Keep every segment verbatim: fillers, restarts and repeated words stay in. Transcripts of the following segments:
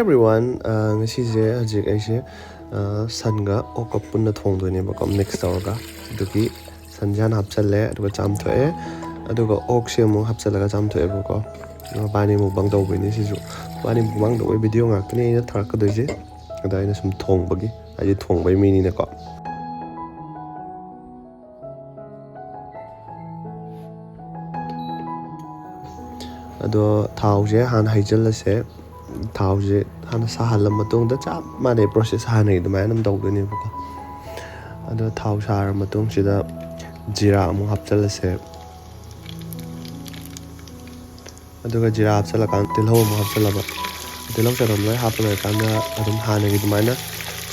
Everyone, uh, ꯉꯁꯤꯁꯦ ꯍꯧꯖꯤꯛ ꯑꯩꯁꯦ, uh, ꯁꯟꯒ ꯑꯣꯛꯀ ꯄꯨꯟꯅ ꯊꯣꯡꯗꯣꯏꯅꯦꯕꯀꯣ, ꯃꯤꯛꯁ ꯇꯧꯔꯒ꯫ ꯑꯗꯨꯒꯤ ꯁꯟꯁꯦ ꯍꯥꯟꯅ ꯍꯥꯞꯆꯜꯂꯦ, ꯑꯗꯨꯒ ꯆꯥꯝꯊꯣꯛꯑꯦ, ꯑꯗꯨꯒ ꯑꯣꯛꯁꯦ ꯑꯃꯨꯛ ꯍꯥꯞꯆꯜꯂꯒ ꯆꯥꯝꯊꯣꯛꯑꯦꯕꯀꯣ꯫ ꯃꯕꯥꯅꯤ ꯃꯨꯛꯕꯥꯡ ꯇꯧꯕꯩꯅꯦ ꯁꯤꯁꯨ꯫ ꯃꯕꯥꯅꯤ ꯃꯨꯛꯕꯥꯡ ꯇꯧꯕꯩ ꯚꯤꯗꯤꯑꯣ ꯉꯥꯛꯇꯅꯦ ꯑꯩꯅ ꯊꯥꯔꯛꯀꯗꯣꯏꯁꯦ꯫ ꯑꯗ ꯑꯩꯅ ꯁꯨꯝ ꯊꯣꯡꯕꯒꯤ, ꯍꯥꯏꯗꯤ ꯊꯣꯡꯕꯩ ꯃꯤꯅꯤꯅꯀꯣ꯫ ꯑꯗꯣ ꯊꯥꯎꯁꯦ ꯍꯥꯟꯅ ꯍꯩꯖꯤꯜꯂꯁꯦ꯫ ꯊꯥꯎꯁꯦ ꯍꯥꯟꯅ ꯁꯥꯍꯜꯂ ꯃꯇꯨꯡꯗ ꯆꯞ ꯃꯥꯟꯅꯩ ꯄ꯭ꯔꯣꯁꯦꯁ ꯍꯥꯟꯅꯒꯤ ꯑꯗꯨꯃꯥꯏꯅ ꯑꯗꯨꯝ ꯇꯧꯗꯣꯏꯅꯦꯕꯀꯣ꯫ ꯑꯗꯣ ꯊꯥꯎ ꯁꯥꯔ ꯃꯇꯨꯡꯁꯤꯗ ꯖꯤꯔꯥ ꯑꯃꯨꯛ ꯍꯥꯞꯆꯤꯜꯂꯁꯦ꯫ ꯑꯗꯨꯒ ꯖꯤꯔꯥ ꯍꯥꯞꯆꯤꯜꯂꯀꯥꯟꯗ ꯇꯤꯜꯍꯧ ꯑꯃꯨꯛ ꯍꯥꯞꯆꯤꯜꯂꯕ꯫ ꯇꯤꯜꯍꯧ ꯆꯅꯝ ꯂꯣꯏ ꯍꯥꯞꯄ ꯂꯣꯏꯔꯀꯥꯟꯗ ꯑꯗꯨꯝ ꯍꯥꯟꯅꯒꯤ ꯑꯗꯨꯃꯥꯏꯅ,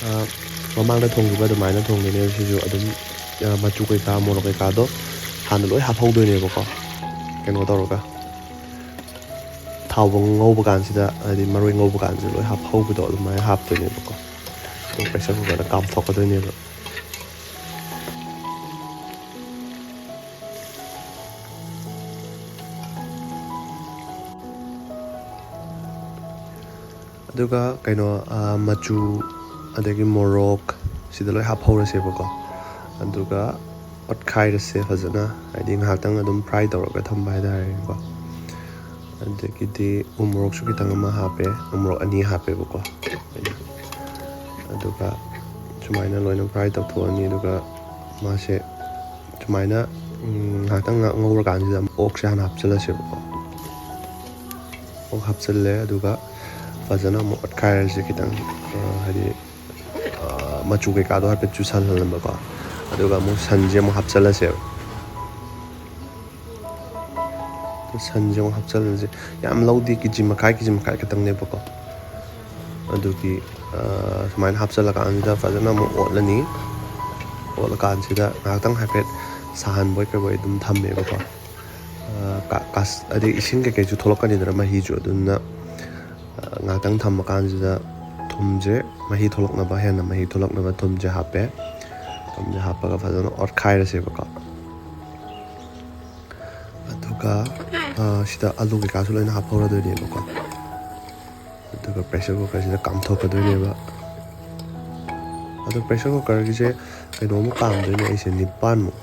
ꯑ, ꯃꯃꯥꯡꯗ ꯊꯣꯡꯈꯤꯕ ꯑꯗꯨꯃꯥꯏꯅ ꯊꯣꯡꯗꯣꯏꯅꯦ꯫ ꯁꯤꯁꯨ ꯑꯗꯨꯝ, ꯑ, ꯃꯆꯨ ꯀꯩꯀꯥ, ꯃꯣꯔꯣꯛ ꯀꯩꯀꯥꯗꯣ ꯍꯥꯟꯅ ꯂꯣꯏ ꯍꯥꯞꯍꯧꯗꯣꯏꯅꯦꯕꯀꯣ꯫ ꯀꯩꯅꯣ ꯇꯧꯔꯒ, ꯊꯥꯎ ꯉꯧꯕ ꯀꯥꯟꯁꯤꯗ, ꯍꯥꯏꯗꯤ ꯃꯔꯣꯏ ꯉꯧꯕ ꯀꯥꯟꯁꯤꯗ ꯂꯣꯏ ꯍꯥꯞꯍꯧꯕꯗꯣ ꯑꯗꯨꯃꯥꯏꯅ ꯍꯥꯞꯇꯣꯏꯅꯦꯕꯀꯣ꯫ ꯑꯗꯨꯒ ꯄ꯭ꯔꯦꯁꯔ ꯀꯨꯀꯔꯗ ꯀꯥꯝꯊꯣꯛꯀꯗꯣꯏꯅꯦꯕ꯫ ꯑꯗꯨꯒ ꯀꯩꯅꯣ, ꯑ, ꯃꯆꯨ, ꯑꯗꯒꯤ ꯃꯣꯔꯣꯛ, ꯁꯤꯗ ꯂꯣꯏ ꯍꯥꯞꯍꯧꯔꯁꯦꯕꯀꯣ꯫ ꯑꯗꯨꯒ ꯑꯣꯠꯈꯥꯏꯔꯁꯦ ꯐꯖꯅ, ꯍꯥꯏꯗꯤ ꯉꯥꯏꯍꯥꯛꯇꯪ ꯑꯗꯨꯝ ꯐ꯭ꯔꯥꯏ ꯇꯧꯔꯒ ꯊꯝꯕ ꯍꯥꯏꯇꯥꯔꯦꯀꯣ꯫ ꯑꯗꯒꯤꯗꯤ ꯎ ꯃꯣꯔꯣꯛꯁꯨ ꯈꯤꯇꯪ ꯑꯃ ꯍꯥꯞꯄꯦ, ꯎ ꯃꯣꯔꯣꯛ ꯑꯅꯤ ꯍꯥꯞꯄꯦꯕꯀꯣ꯫ ꯑꯗꯨꯒ ꯁꯨꯃꯥꯏꯅ ꯂꯣꯏꯅ ꯐ꯭ꯔꯥꯏ ꯇꯧꯊꯣꯛꯑꯅꯤ꯫ ꯑꯗꯨꯒ ꯃꯥꯁꯦ ꯁꯨꯃꯥꯏꯅ, ꯎꯝ, ꯉꯥꯏꯍꯥꯛꯇꯪ ꯉꯥꯛ ꯉꯧꯔꯀꯥꯟꯁꯤꯗ ꯑꯃꯨꯛ ꯑꯣꯛꯁꯦ ꯍꯥꯟꯅ ꯍꯥꯞꯆꯤꯜꯂꯁꯦꯕꯀꯣ꯫ ꯑꯣꯛ ꯍꯥꯞꯆꯤꯜꯂꯦ, ꯑꯗꯨꯒ ꯐꯖꯅ ꯑꯃꯨꯛ ꯑꯣꯠꯈꯥꯏꯔꯁꯦ ꯈꯤꯇꯪ, ꯑ, ꯍꯥꯏꯗꯤ, ꯑ, ꯃꯆꯨ ꯀꯩꯀꯥꯗꯣ ꯍꯥꯏꯐꯦꯠ ꯆꯨꯁꯜꯍꯜꯂꯝꯕꯀꯣ꯫ ꯑꯗꯨꯒ ꯑꯃꯨꯛ ꯁꯟꯁꯦ ꯑꯃꯨꯛ ꯍꯥꯞꯆꯤꯜꯂꯁꯦꯕ꯫ ꯁꯟꯁꯦ ꯑꯃꯨꯛ ꯍꯥꯞꯆꯤꯜꯂꯁꯦ꯫ ꯌꯥꯝ ꯂꯧꯗꯦ, ꯀꯦ ꯖꯤ ꯃꯈꯥꯏ, ꯀꯦ ꯖꯤ ꯃꯈꯥꯏ ꯈꯛꯇꯪꯅꯦꯕꯀꯣ꯫ ꯑꯗꯨꯒꯤ, ꯑ, ꯁꯨꯃꯥꯏꯅ ꯍꯥꯞꯆꯤꯜꯂꯀꯥꯟꯁꯤꯗ ꯐꯖꯅ ꯑꯃꯨꯛ ꯑꯣꯠꯂꯅꯤ꯫ ꯑꯣꯠꯂꯀꯥꯟꯁꯤꯗ ꯉꯥꯏꯍꯥꯛꯇꯪ ꯍꯥꯏꯐꯦꯠ ꯁꯥꯍꯟꯕꯣꯏ ꯀꯩꯕꯣꯏ ꯑꯗꯨꯝ ꯊꯝꯃꯦꯕꯀꯣ꯫ ꯑ, ꯀ-, ꯀꯥꯁ-, ꯑꯗꯩ ꯏꯁꯤꯡ ꯀꯩꯀꯩꯁꯨ ꯊꯣꯛꯂꯛꯀꯅꯤꯗꯅ ꯃꯍꯤꯁꯨ, ꯑꯗꯨꯅ, ꯑ, ꯉꯥꯏꯍꯥꯛꯇꯪ ꯊꯝꯃꯀꯥꯟꯁꯤꯗ ꯊꯨꯝꯁꯦ ꯃꯍꯤ ꯊꯣꯛꯂꯛꯅꯕ, ꯍꯦꯟꯅ ꯃꯍꯤ ꯊꯣꯛꯂꯛꯅꯕ ꯊꯨꯝꯁꯦ ꯍꯥꯞꯄꯦ꯫ ꯊꯨꯝꯁꯦ ꯍꯥꯞꯄꯒ ꯐꯖꯅ ꯑꯣꯠꯈꯥꯏꯔꯁꯦꯕꯀꯣ꯫ ꯑꯗꯨꯒ, ꯑ, ꯁꯤꯗ ꯑꯂꯨ ꯀꯩꯀꯥꯁꯨ ꯂꯣꯏꯅ ꯍꯥꯞꯍꯧꯔꯗꯣꯏꯅꯦꯕꯀꯣ꯫ ꯑꯗꯨ ꯑꯗꯨꯒ ꯄ꯭ꯔꯦꯁꯔ ꯀꯨꯀꯔꯁꯤꯗ ꯀꯥꯝꯊꯣꯛꯀꯗꯣꯏꯅꯦꯕ꯫ ꯑꯗꯣ ꯄ꯭ꯔꯦꯁꯔ ꯀꯨꯀꯔꯒꯤꯁꯦ ꯀꯩꯅꯣꯃꯨꯛ ꯀꯥꯝꯗꯣꯏꯅꯦ ꯑꯩꯁꯦ, ꯅꯤꯄꯥꯟꯃꯨꯛ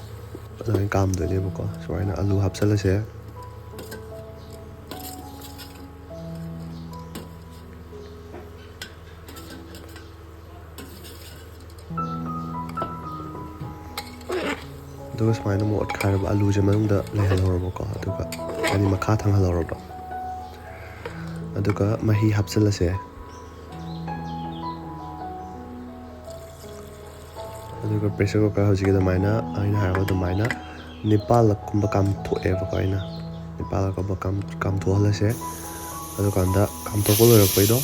ꯑꯗꯨꯃꯥꯏꯅ ꯀꯥꯝꯗꯣꯏꯅꯦꯕꯀꯣ꯫ ꯁꯨꯃꯥꯏꯅ ꯑꯂꯨ ꯍꯥꯞꯆꯜꯂꯁꯦ꯫ ꯑꯗꯨꯒ ꯁꯨꯃꯥꯏꯅ ꯑꯃꯨꯛ ꯑꯣꯠꯈꯥꯏꯔꯕ, ꯑꯂꯨꯁꯦ ꯃꯅꯨꯡꯗ ꯂꯩꯍꯜꯍꯧꯔꯕꯀꯣ, ꯑꯗꯨꯒ ꯍꯥꯏꯗꯤ ꯃꯈꯥ ꯊꯪꯍꯜꯍꯧꯔꯕ, ꯑꯗꯨꯒ ꯃꯍꯤ ꯍꯥꯞꯆꯤꯜꯂꯁꯦ꯫ ꯑꯗꯨꯒ ꯄ꯭ꯔꯦꯁꯔ ꯀꯨꯀꯔ ꯍꯧꯖꯤꯛꯀꯤ ꯑꯗꯨꯃꯥꯏꯅ ꯑꯩꯅ ꯍꯥꯏꯔꯕ ꯑꯗꯨꯃꯥꯏꯅ ꯅꯤꯄꯥꯜꯂꯛꯀꯨꯝꯕ ꯀꯥꯝꯊꯣꯛꯑꯦꯕꯀꯣ ꯑꯩꯅ꯫ ꯅꯤꯄꯥꯜꯂꯛꯀꯨꯝꯕ ꯀꯥꯝ-, ꯀꯥꯝꯊꯣꯛꯍꯜꯂꯁꯦ꯫ ꯑꯗꯨꯀꯥꯟꯗ ꯀꯥꯝꯊꯣꯛꯄ ꯂꯣꯏꯔꯛꯄꯩꯗꯣ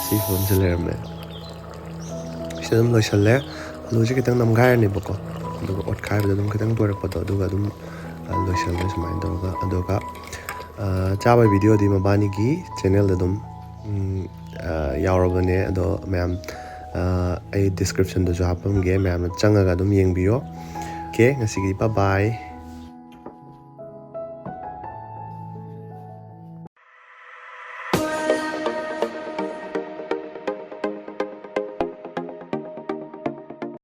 ꯁꯤ ꯐꯤꯕꯝꯁꯦ ꯂꯩꯔꯝꯃꯦ꯫ ꯁꯤꯗ ꯑꯗꯨꯝ ꯂꯣꯏꯁꯜꯂꯦ꯫ ꯑꯂꯨꯁꯦ ꯈꯤꯇꯪ ꯅꯝꯒꯥꯏꯔꯅꯦꯕꯀꯣ, ꯑꯗꯨꯒ ꯑꯣꯠꯈꯥꯏꯕꯗ ꯑꯗꯨꯝ ꯈꯤꯇꯪ ꯇꯣꯏꯔꯛꯄꯗꯣ, ꯑꯗꯨꯒ ꯑꯗꯨꯝ, ꯑ, ꯂꯣꯏꯁꯜꯂꯦ ꯁꯨꯃꯥꯏꯅ ꯇꯧꯔꯒ꯫ ꯑꯗꯨꯒ, ꯑ, ꯆꯥꯕꯒꯤ ꯚꯤꯗꯤꯑꯣꯗꯤ ꯃꯕꯥꯅꯤꯒꯤ ꯆꯦꯅꯦꯜꯗ ꯑꯗꯨꯝ, ꯎꯝ, ꯑ, ꯌꯥꯎꯔꯕꯅꯦ꯫ ꯑꯗꯣ ꯃꯌꯥꯝ, ꯑ, ꯑꯩ ꯗꯤꯁꯀ꯭ꯔꯤꯞꯁꯟꯗꯁꯨ ꯍꯥꯞꯄꯝꯒꯦ, ꯃꯌꯥꯝꯅ ꯆꯪꯉꯒ ꯑꯗꯨꯝ ꯌꯦꯡꯕꯤꯌꯣ꯫ ꯑꯣꯀꯦ, ꯉꯁꯤꯒꯤꯗꯤ bye bye꯫